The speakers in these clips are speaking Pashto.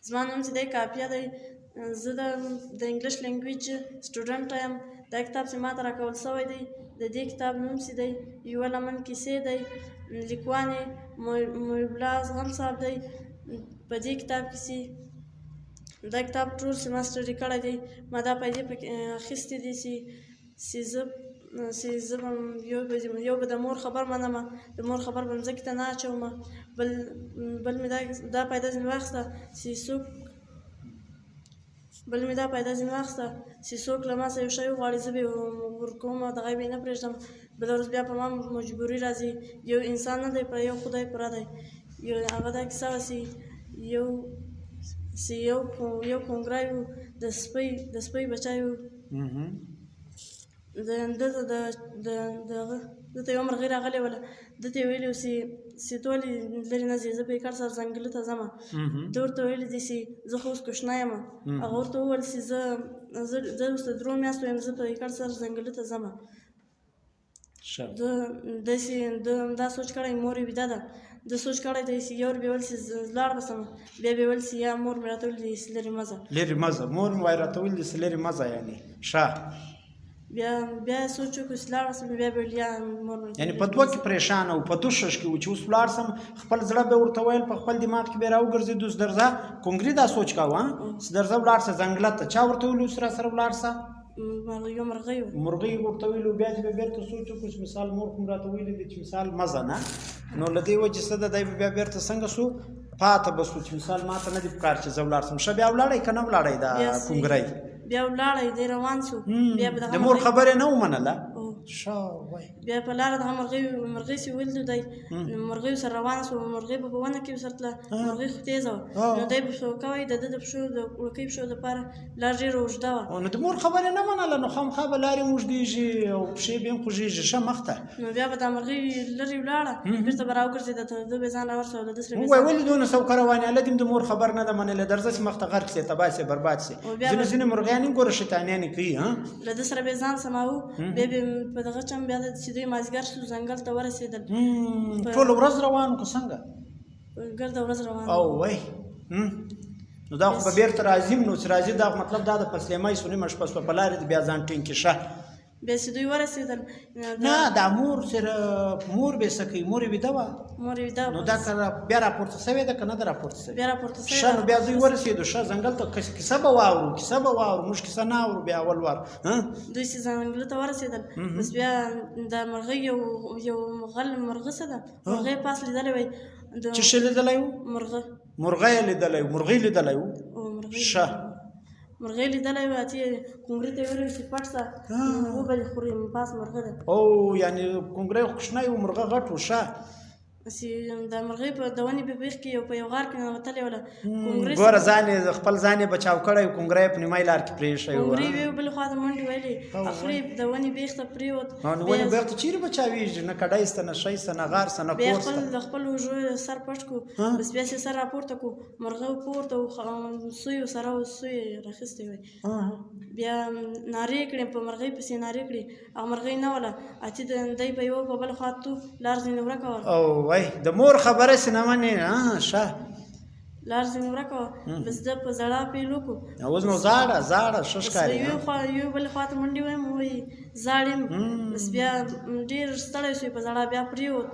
زما نوم چې دی کافیه دی. زه د انګلیش لینګویج سټوډنټ یم. دا کتاب چې ماته راکول شوی دی، د دې کتاب نوم چې دی یوه لمن کیسې دی. لیکوال یې محب الله زغم صاحب دی. په دې کتاب کې چې دا کتاب ټول چې ما سټډي کړی دی، ما دا فایدې پکې اخیستې دي چې زه به یو به د مور خبر منم، د مور خبر به مځکې ته نه اچوم. بل بل مې دا فایده ځینې واخیسته چې څوک بل مې دا فایده ځینې واخیسته چې څوک له ما څخه یو شی وغواړي، زه به یې ورکوم او دغه به یې نه پرېږدم. بله ورځ بیا په ما مجبوري راځي. یو انسان نه دی، په یو خدای پوره دی. یو هغه دا کیسه وه چې یو چې یو یو کونګری و، د سپۍ بچی و. د ده د د د هغه ده ته یوه مرغۍ راغلې وله. ده ته یې ویلي وو چې ته ولې لرې نه ځې؟ زه په یکړ سره ځنګله ته ځمه. ده ورته ویلي دي چې زه خو اوس کوچنی یم. هغه ورته وویل چې زه اوس د 3 میاشتو یم، زه په یکړ سره ځنګله ته ځمه. ده داسې ده دا سوچ کړی، مور یې ویده ده. ده سوچ کړی دی چې یو به ویل چې زه لاړ به سم، بیا به ویل چې یا مور مې راته ویلي دي چې لرې مه ځه. لرې مه ځه، مور مې وایي راته ویلي دي چې لرې مه ځه، یعنې ښه. بیا سوچ وکړو چې لاړ سم، بیا به ویل یا مور مې یعنی په دوه کې پریشان او په دوشش کې و چې اوس ولاړ سم. خپل زړه به ورته ویل، په خپل دماغ کې به راوګرځېد، اوس درځه. کونګري دا سوچ کاوه چې درځه ولاړ سه ځنګله ته. چا ورته ویل اوس را سره ولاړ سه؟ یو مرغۍ وه. مرغۍ ورته ویلو. بیا چې به بیرته سوچ وکړو چې مثال مور خو راته ویلي دي چې مثال مه ځه، نه نو له دې وجې څه ده، دی به بیا بیرته څنګه سو، پاته به سو چې مثال ماته نه دي پکار چې زه ولاړ سم. ښه، بیا ولاړی که نه ولاړی دا کونګری؟ بیا ولاړی، دی روان سو. بیا به د مور خبرې نه ومنله. ښه، وای. بیا په لاره دغه مرغۍ چې ولیدو، دی مرغۍ سره روان سو. مرغۍ به په ونه کې سره تله، مرغۍ خو تېزه وه، نو دی به سوکه وای. د ده د پښو د وړکۍ پښو دپاره لار ډېره اوږده وه. نو د مور خبرې نه منله، نو خامخا به لارې اوږدېږي او پښې به هم خوږېږي. ښه، مخته. نو بیا به دا مرغۍ لرې ولاړه، بېرته به راوګرځېده، تر ده به ځان راورسوه، له ده سره. وای ولې دونه سوکه روان یې؟ هله دې د مور خبر نه ده منلې، درځه چې مخته غرق سې، تباه سې، برباد سې. ځینې مرغیانې ګوره شیطانیانې کوي. ها. له ده سره به ځان سماوه. بیا به په دغه چم بیا چې دوی مازدیګر شو، ځنګل ته ورسېدل. ټوله ورځ روان کو څنګه؟ ګرده ورځ روان. او وای، نو دا خو به بیرته راځي. نو چې راځي، دا مطلب دا د پسلیمای سو، نیمه شپه سوه، په لارې بیا ځان ټینګ کړي. ښه. بیا چې دوی ورسېدل نه، دا مور سره مور به څه کوي؟ مور یې ویده وه. مور یې ویده. نو دا که بیا راپورته سوې ده که نه ده راپورته سوې؟ بیا راپورته سوې. ښه، نو بیا دوی ورسېدو، ښه، ځنګل ته. کیسه به واورو، کیسه به واورو، موږ کیسه نه اورو بیا اول وار. دوی چې ځنګله ته ورسېدل، بس بیا د مرغۍ یو غل مرغه څه ده، مرغۍ پاس لیدلی وای. څه شی لیدلی و؟ مرغه. مرغه یې لیدلی و، مرغۍ لیدلی و. ښه. مرغۍ لیدلی وه چې کونګري ته ویلي چې پټ سه، وبه دې خوري، پاس مرغه ده. او یعنې کونګری خو کوچنی و، مرغه غټ و. ښه. چې د مرغۍ په د ونې په بیخ کې یو په یو غار کې ننوتلې وله. کونګري ګوره ځان یې خپل ځان یې بچاو کړی، کونګری په نیمای لار کې پرېښی و. کونګري یو بل خوا ته منډې ویلې، اخري د ونې بیخ ته پرېوت. نو ونې بیخ ته چیرې بچاویږي؟ نه کډی سته، نه شی سته، نه غار سته، نه کور سته. بیا د خپل اوږو سر پټ کو. بس بیا چې سر راپورته کو، مرغه پورته سوی سره سوی راخیستی وی. بیا نارې کړې، په مرغۍ پسې نارې کړې، هغه مرغۍ نه وله. اچې دی په یوه په بل خوا تو لار ځینې ورکه وه. او وای، د مور خبره سي نه منې. ښه. لار ځینې ورکه وه. بس ده په ژړا پیل وکړو. اوس نو ژاړه، ژاړه، ښه ښکاري. یو خوا یو بل خوا ته منډې وایم، وایي ژاړم. بس بیا ډېر ستړی شو په ژړا، بیا پرېوت،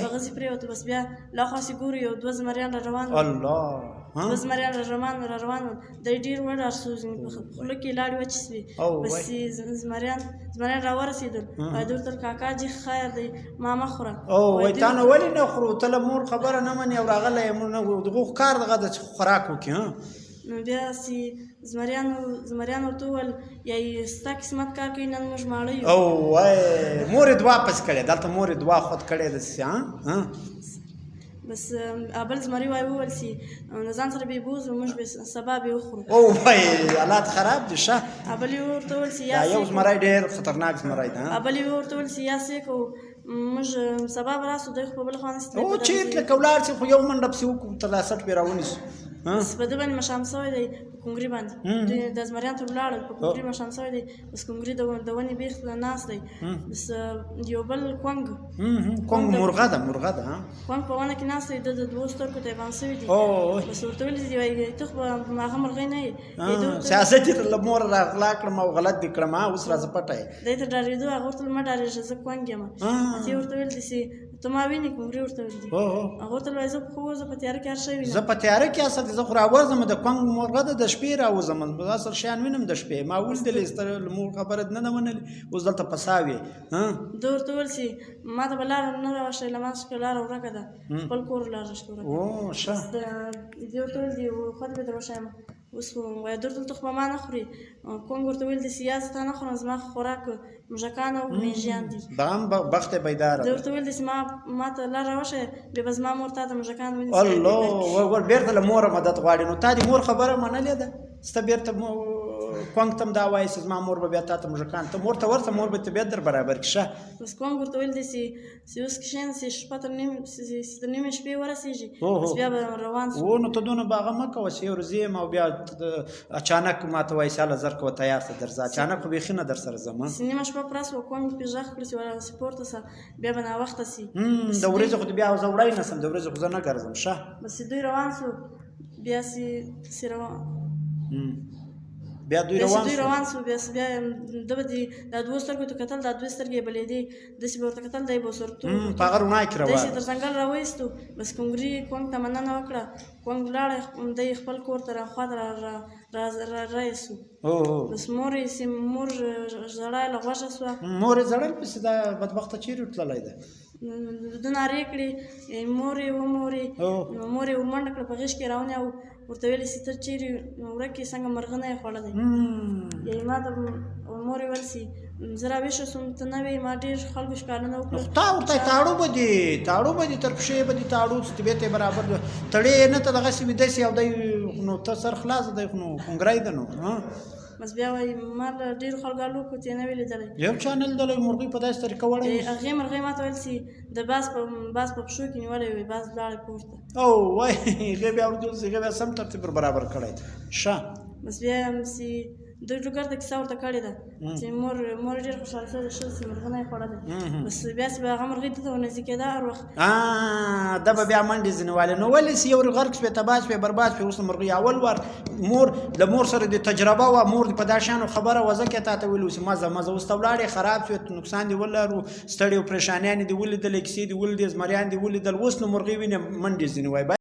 په غزي پرېوت. بس بیا لا خوا چې ګورو، یو دوه زمریان را روان. الله. دوه زمریان را روان ول. دی ډېر وډار سو، ځینې په خوله کې لاړې وچې سوې. بس زمریان را ورسېدل، وایي ده ورته کاکا جي خیر دی، ما مه خوره. او وایي تا نو ولې نه خورو؟ ته له مور خبره نه منې او راغلی یې. موږ دغو کار دغه ده چې خوراک وکړي. نو بیا چې زمریان ورته وویل یا ستا قسمت کار کوي، نن موږ ماړه یو. او وای، مور یې دعا پس کړې، دلته مور یې دعا خود کړې ده چې ها. بس ابل زمری وای وویل چې له ځان سره به یې بوځو، موږ به سبا به یې وخورو. او وای، حالات خراب دي. ښه. ابل یې ورته وویل چې یا یو زمری ډېر خطرناک زمری ده. ابل یې ورته وویل چې یا څه کوو، موږ سبا به راسو، دی خو په بله خوا نشي. او چېرته لکه ولاړ سي، خو یو منډه پسې وکړو، تر دا سټ به راونیسو. بس په ده باندې ماښام شوی دی، په کونګري باندې. دوی د زمریان تر ولاړل، په کونګري ماښام شوی دی. بس کونګري د ونې بیخ ته ناست دی. بس یو بل کونګ، کونګ مرغه ده، مرغه ده. کونګ په ونه کې ناست دی، د دوو سترګو ته یې بند شوي دي. بس ورته ویلي دي، وایي ته خو به هغه مرغۍ نه یې. سیاست یې له موره راغلا کړم او غلط دې کړم، اوس راځه پټه یې. دی ته ډارېدو، هغه ورته مه ډارېږه، زه کونګ یم. هغې ورته ویل دي چې ته ما وینې؟ کونګري ورته ویل دي. هغه ورته وایي زه خو زه په تیاره کې هر شی وینم. زه په تیاره کې اصل زه خو راوځم، د کونګ مرغه ده، د شپې راوځم، زه اصل شیان وینم د شپې. ما ولیدلې، ستا له مور خبره نه ده منلې، اوس دلته پساوې. ده ورته وویل چې ما ته به لاره نه راوښیې، له ما څخه لاره ورکه ده، خپل کور لاره شته ورکه. ښه. دې ورته ویل دي خو به در وښایم. اوس خو وایي درته ته خو به ما نه خوري. کونګ ورته ویل دي چې یا زه تا نه خورم، زما خوراک موږکان او میږیان دي. دا هم بخت یې بیداره. ده ورته ویل دي چې ما ته لاره راوښیه، بیا به زما مور تا ته موږکان ونیسي. الله ور بېرته له موره مدد غواړي. نو تا دې مور خبره منلې ده؟ ستا بېرته کونګ ته هم دا وایي چې زما مور به بیا تا ته موږکان، ته مور ته ورته، مور به طبیعت در برابر کړي. ښه. بس کونګ ورته ویل دي چې اوس کښېنه، چې شپه تر نیمې شپې ورسېږي، بس بیا به روان شو. نو ته دونه به هغه مه کوه چې یو ورځ یم او بیا اچانک ما ته وایي چې هله زر کوه تیار شه درځه. اچانک خو بیخي نه در سره ځم. چې نیمه شپه پوره شوه، کونګ پرې غږ کړ چې پورته شه، بیا به ناوخته شي. د ورځې خو بیا زه وړی نه شم، د ورځې خو زه نه ګرځم. ښه. بس چې دوی روان شو، بیا چې روان بیا دوی روان دوی روان شو. بیا بیا ده به دا دوو سترګو ته کتل، دا دوې سترګې یې بلېدې، داسې به ورته کتل، دی به ورسره تور په هغه رڼا کې روان داسې تر ځنګل راوایستو. بس کونګري کونګ ته مننه وکړه، کونګ ولاړی، دی خپل کور ته خوا ته را شو. بس مور یې چې مور ژړا یې له غوږه شوه. مور یې ژړل پسې دا بدبخته چېرې تللی ده؟ ده نارې کړې، مور یې ومور یې، مور یې ورمنډه کړه، په غېږ کې یې راونیاوه، ورته ویل یې چې ته چېرې ورک یې، څنګه مرغه نه یې خوړلی؟ یعنې ما ته مور یې ویل چې زه راویښه شوم، ته نه وې، ما ډېر خلکو ښکارونه وکړل. تا ورته تاړو به دي، تاړو به دي، تر پښې به دي تاړو، چې طبیعت یې برابر دی، تړې یې نه، ته دغسې ویده شې او دی نو ته سر خلاص دی، خو نو کونګری ده نو. بس بیا وایي ما له ډېرو خلکو الو کړو، ته یې نه وې لیدلی. یو چا نه لیدلی مرغۍ په داسې طریقه وړی؟ هغې مرغۍ ما ته ویل چې د باز په پښو کې نیولی وي، باز ولاړی پورته. او وایي هغې بیا ورته ویل چې هغې بیا سم ترتیب ور برابر کړی. ښه. بس بیا چې دوی ګرده کیسه ورته کړې ده چې مور ډېر خوشحاله شوې، ښه چې مرغۍ نه یې خوړلې. بس بیا چې به هغه مرغۍ ده ته ورنږدې کېده هر وخت. ده به بیا منډې ځینې والې. نو ولې چې یو غرق شوې، تباه شوې، برباد شوې، اوس مرغۍ اول وار مور له مور سره د تجربه وه، مور دې په دا شیانو خبره وه، ځکه یې تا ته ویلي وو چې مه ځه، مه ځه، اوس ته ولاړې، خراب شوې، نقصان دې ولرو، ستړې او پرېشانیانې دې ولیدلې، کیسې دې ولیدې، زمریان دې ولیدل، اوس نو مرغۍ وینې منډې ځینې وایي.